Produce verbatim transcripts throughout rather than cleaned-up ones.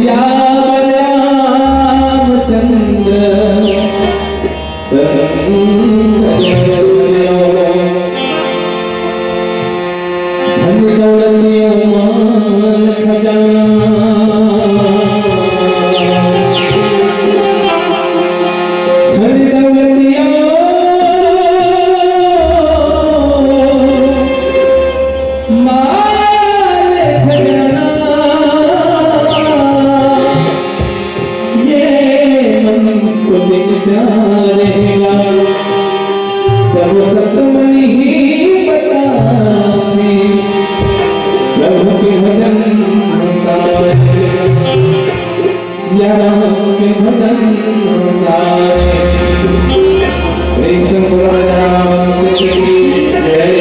या रामचंद्र संग धन दौलतिया माल खजाना, धन दौलतिया माल खजाना, ये मन को दिन जा रहेगा, सब सतमन ही बताते, प्रभु के भजन सारे, सिया राम के भजन सारे। प्रेम से बोलो रामचंद्र की जय।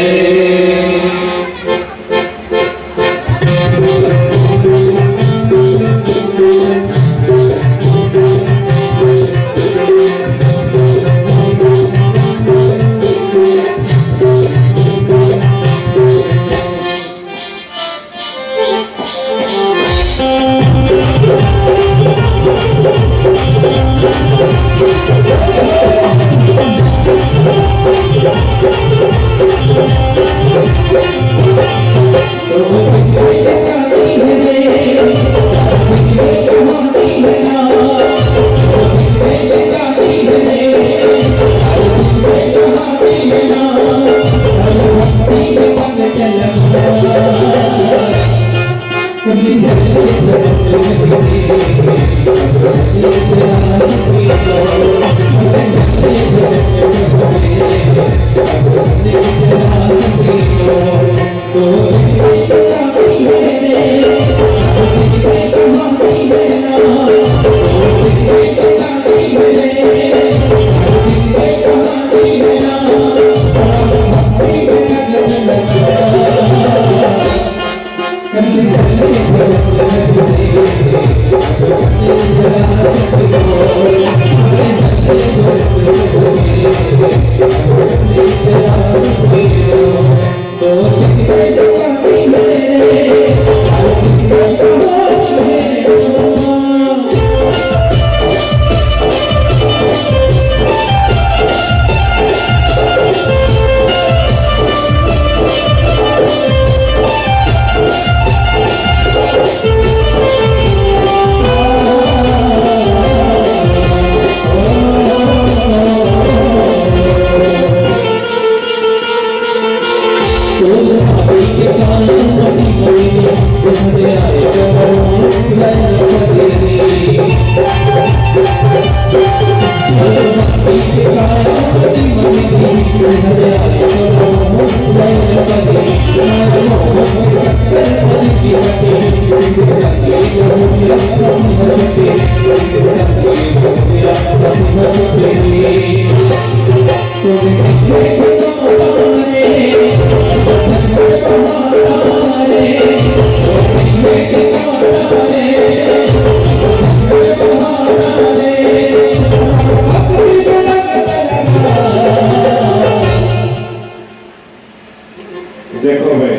देखो भाई,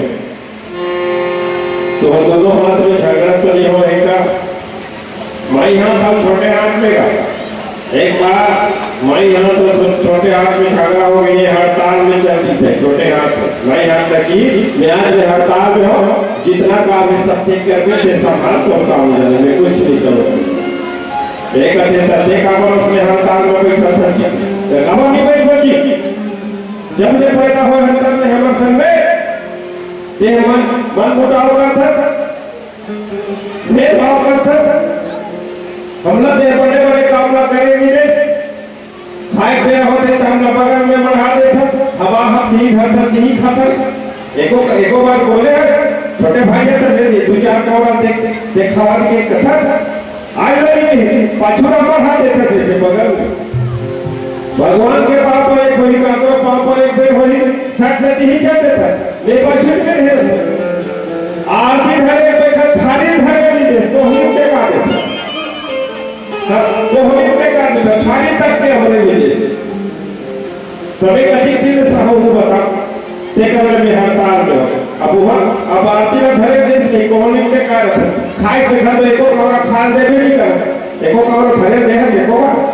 तुमन दोनों हाथ में झगड़ा तो नहीं हो रहेगा। माई हाथ अउ छोटे हाथ में का? एक बार माई हाथ अउ छो-, छोटे हाथ में झगड़ा हो गई, ये हड़ताल में चल दिस हे, छोटे हाथ में। माई हाथ तक की मैं आज मैं हड़ताल में हूँ, जितना काम है सब ठीक कर दे, ते संभाल, तो काम जाने में कुछ नहीं करो। एक दिन तक देखा पर उसने हड़ताल में बैठा था जी, तो कब नहीं बैठ बची? जब से पैदा होए हन, तब ले हमर संग में ते मन, मन मुटाव करथस, भेदभाव करथस। हमला ते बड़े-बड़े काम ला करे नइ दे। खाए के बेरा होथे त हमला बगल में बढ़ा देथस। हवा ह तिही धरथस, तिही खाथस। एको, एको बार बोले हस, छोटे भाई हस, त दे दे, दू चार कौड़ा देख, देखावा के कथस। आज लगे नहीं, पाछू ना बढ़ा देथस जैसे बगल में। भगवान के पाँव पर एक होही, काकरो पाँव पर एक बेर होही, सट देती ही चल देथस। मैं पाछू में है। आरती धरे, बेकर थारी धरे नहीं देस, तो हम टेका देथस। हाँ, तो हम टेका देथस, थारी तक के हमरे नहीं देस। तबे कतिक दिन सहहू बता, तेकर ले मैं हड़ताल में हूँ। अब वहाँ, अब आरती ला धरे देस नहीं, कौन इनके कारण? खाए के घर में एको कमरा खाए देबे नहीं कर, एको कमरा धरे दे है, देखो बा।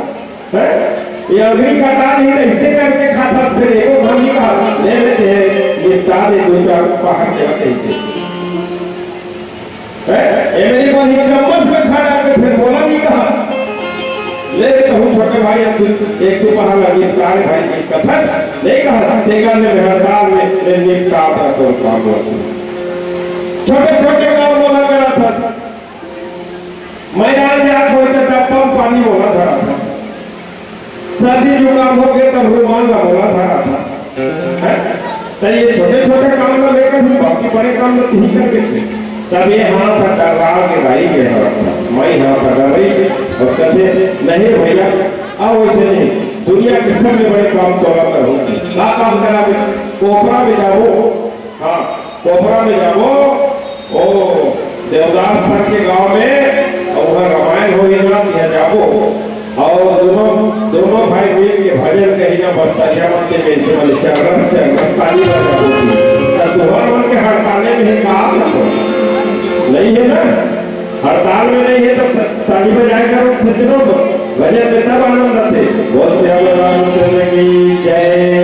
हैं? ये अगली का ताल ही ऐसे करके खाता, फिर एको घर नहीं कहा, ले लेते हैं, ये ताल एक दो चार बाहर के रख देते हैं। हैं? ये मेरी बहन चम्मच में खा डाल के फिर बोला नहीं कहा। ले लेते हूँ छोटे भाई, अब तू, एक तो कहा लगी, तारे भाई की कथा नहीं कहा, तेगा ने हड़ताल में, ने निपटा था तो काम हुआ। छोटे छोटे काम बोला करा था। मैदान जात होय तो डब्बा में पानी बोला धरा था। सर्दी जुकाम हो गया तब रुमाल ला बोला धरा था। हैं? तो ये छोटे छोटे काम ला लेकर भी बाकी बड़े काम ला नहीं कर देते। तब ये हाथ डरा के भाई के हाथ था। मैं हाथ डर रही थी और कहते, "नहीं भैया, अब वैसे नहीं। दुनिया के सबसे बड़े काम तोला करूंगी।" का काम करा बे? कोपरा में जाओ, हाँ, कोपरा में जाबो, ओ देवदास सर के गांव में, अउ उहाँ रामायण होही ना, तिहाँ जाबो। अउ दोनों, दोनों भाई मिल के भजन कही ना, बस तरिया मन के कैसे मन चर्रर, चर्रर ताली बजाबो। त तुहर मन के हड़ताले में हे का? नहीं है ना? हड़ताल में नहीं है तो ताली बजाए करो, सज्जनों को भजन में तब आनंद आते। बोल श्याम रामचंद्र की जय।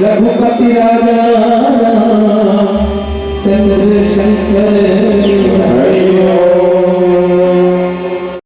रघुपति राजा